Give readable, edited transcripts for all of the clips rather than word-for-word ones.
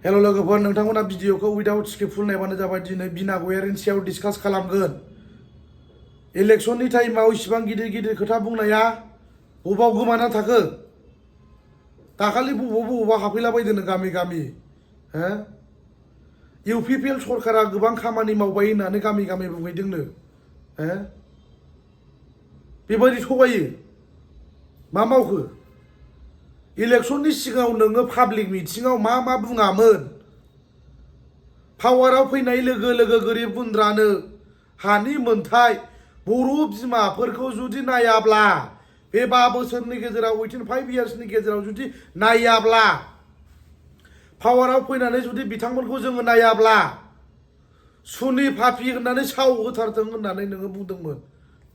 hello लोगोफोर नोंथांमोना भिडिअखौ विदाउट स्क्रिप्ट फुल नायबानो जाबाय दिनै बिना गयारिनि सायाव डिसकास खालामगोन इलेक्शननि टाइमाव इसिबां गिदिर गिदिर खोथा बुंनाया बबाव गोमाना थाखो दाखालि बबावबा हाबफैला बायदों गामि गामि हो इउपिपिएल सरकारा गोबां खामानि मावबाय होननानै गामि गामि बुंहैदोंनो हो बेबायदि थगायो मा मावखो इलेक्शननि सिगाङाव नोङो पाब्लिक मिटिंआव मा बुङामोन पावाराव फैनाय लोगो लोगो गोरिब गुन्द्रानो हानि मोनथाय बर' बिमाफोरखौ जुदि नायाब्ला बे 5 बोसोरनि गेजेराव 5 इयार्सनि गेजेराव जुदि नायाब्ला पावाराव फैनानै जुदि बिथांमोनखौ जोङो नायाब्ला सुनि पापि होननानै साव होथारथों होननानै नोङो बुंदोंमोन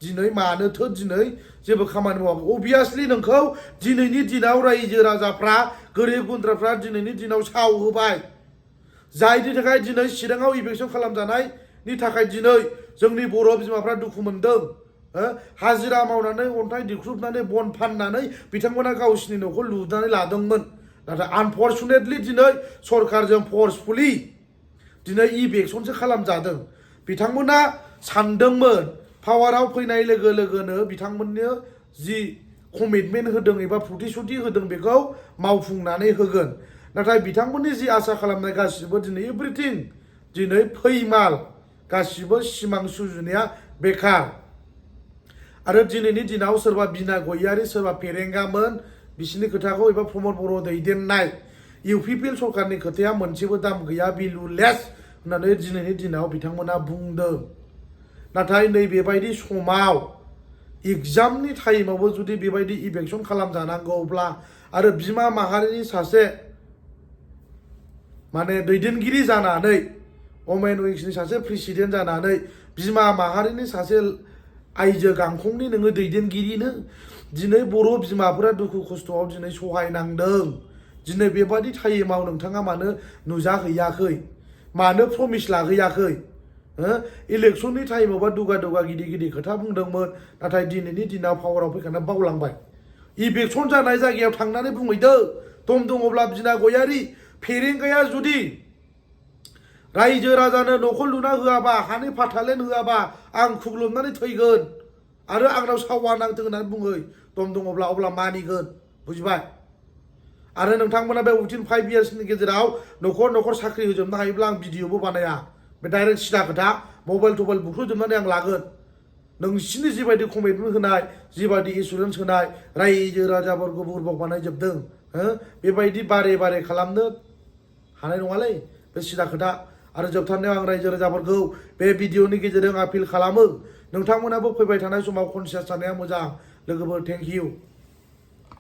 दिनै मानोथो दिनै जेबो खामानि मावाखै अबियासलि नोंखौ दिनैनि दिनाव रायजो राजाफ्रा गोरिब गुन्द्राफ्रा दिनैनि दिनाव साव होबाय जायनि थाखाय दिनै चिराङाव इलेक्शन खालामजानायनि थाखाय दिनै जोंनि बर' बिमाफ्रा दुखु मोनदों हाजिरा मावनानै अन्थाइ दिख्रुबनानै बन फाननानै बिथांमोना गावसिनि न'खौ लुनानै लादोंमोन नाथाय आनफर्चुनेटलि दिनै सरकारजों फर्सफुलि दिनै इलेक्शनसो खालामजादों बिथांमोना सानदोंमोन पावाराव फैनाय लोगो लोगोनो बिथांमोननो जि कमिटमेन्ट होदों एबा प्रतिश्रुति होदों बेखौ मावफुंनानै होगोन नाथाय बिथांमोननि जि आसा खालामनाय गासिबो दिनै एभ्रिथिं दिनै फैमाल गासिबो सिमां सुजुनाया बेकार आरो दिनैनि दिनाव सोरबा बिना गयारी सोरबा फेरेंगामोन बिसिनि खोथाखौ एबा प्रमद बर' दैदेननाय इउपिपिएल सरकारनि खोथाया मोनसेबो दाम गैया भेलुलेस होननानै दिनैनि दिनाव बिथांमोना बुंदों नाथाय नैबेबायदि समाव एग्जामनि टाइमावबो जुदि बेबायदि इलेक्शन खालामजानांगौब्ला आरो बिमा माहारिनि सासे माने दैदेनगिरि जानानै वमेन विंसनि सासे प्रेसिडेन्ट जानानै बिमा माहारिनि सासे आइजो गांखंनि नोङो दैदेनगिरिनो दिनै बर' बिमाफोरा दुखु खस्थ'आव दिनै सहायनांदों दिनै बेबायदि टाइमाव नोंथाङा मानो नुजाहैयाखै मानो प्रमिस लाहैयाखै इलेक्शननि टाइमावबा दुगा गिदिर गिदिर खोथा बुंदोंमोन नाथाय दिनैनि दिनाव पावाराव फैखाना बावलांबाय इलेक्शन जानाय जायगायाव थांनानै बुंहैदो दम दङब्ला बिना गयारी फेरेंगाया जुदि रायजो राजानो न'खौ लुना होआबा हानि फाथालेन होआबा आं खुग्लुबनानै थैगोन आरो आंनाव सावा नांथों होननानै बुङै दम दङब्ला अब्ला मानिगोन बुजिबाय आरो नोंथांमोना बे 5 इयार्सनि गेजेराव न'खर साख्रि होजोबनो हायोब्ला आं भिडिअबो बानाया बे डाइरेक्ट सिदा खोथा मबाइल टबाइल बुख्रुजोबनानै आं लागोन नोंसिनि जिबायदि कमिटमेन्ट होनाय जिबायदि इन्सुरेन्स होनाय रायजो राजाफोरखौ बुरबक बानायजोबदों बेबायदि बारे खालामनो हानाय नङालै बे सिदा खोथा आरो जोबथारनायाव आं रायजो राजाफोरखौ बे भिडिअनि गेजेरजों आपिल खालामो नोंथांमोनाबो फैबाय थानाय समाव कनसियास जानाया मोजां लोगोफोर थेंक इउ